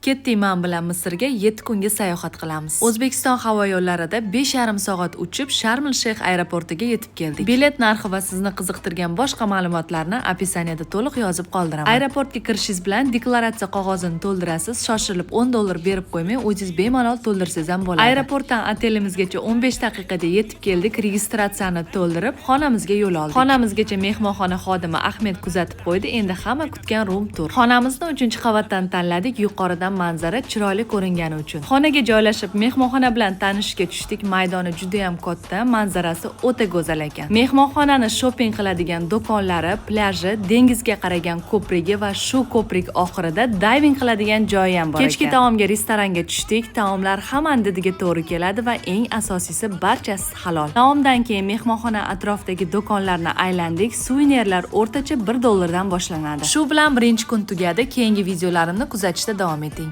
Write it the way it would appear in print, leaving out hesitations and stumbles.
Ketdik man bilan Misrga, 7 kunga sayohat qilamiz. O'zbekiston havo yo'llarida 5,5 soat uchib, Sharm el Sheyx aeroportiga yetib keldik. Bilet narxi va sizni qiziqtirgan boshqa ma'lumotlarni описание da to'liq yozib qoldiraman. Aeroportga kirishingiz bilan deklaratsiya qog'ozini to'ldirasiz. Shoshilib 10 dollar berib qo'ymay, o'zingiz bemalol to'ldirsangiz ham bo'ladi. Aeroportdan otelimizgacha 15 daqiqada yetib keldik. Registratsiyani to'ldirib, xonamizga yo'l oldik. Xonamizgacha mehmonxona xodimi Ahmed kuzatib qo'ydi. Endi hamma kutgan room tour. Xonamizni 3-qavatdan tanladik, yuqoridan manzara chiroyli ko'ringani uchun. Xonaga joylashib, mehmonxona bilan tanishishga tushdik. Maydoni juda ham katta, manzarasi o'ta go'zal ekan. Mehmonxonani shopping qiladigan do'konlari, plyaji, dengizga qaragan ko'prigi va shu ko'prik oxirida dayving qiladigan joyi ham bor ekan. Kechki taomga restoranga tushdik. Taomlar hammani didiga to'g'ri keladi va eng asosiysi, barchasi halol. Taomdan keyin mehmonxona atrofidagi do'konlarni aylandik. Suvenirlar o'rtacha 1 dollardan boshlanadi. Shu bilan birinchi kun tugadi. Keyingi videolarimni kuzatishda davom eting.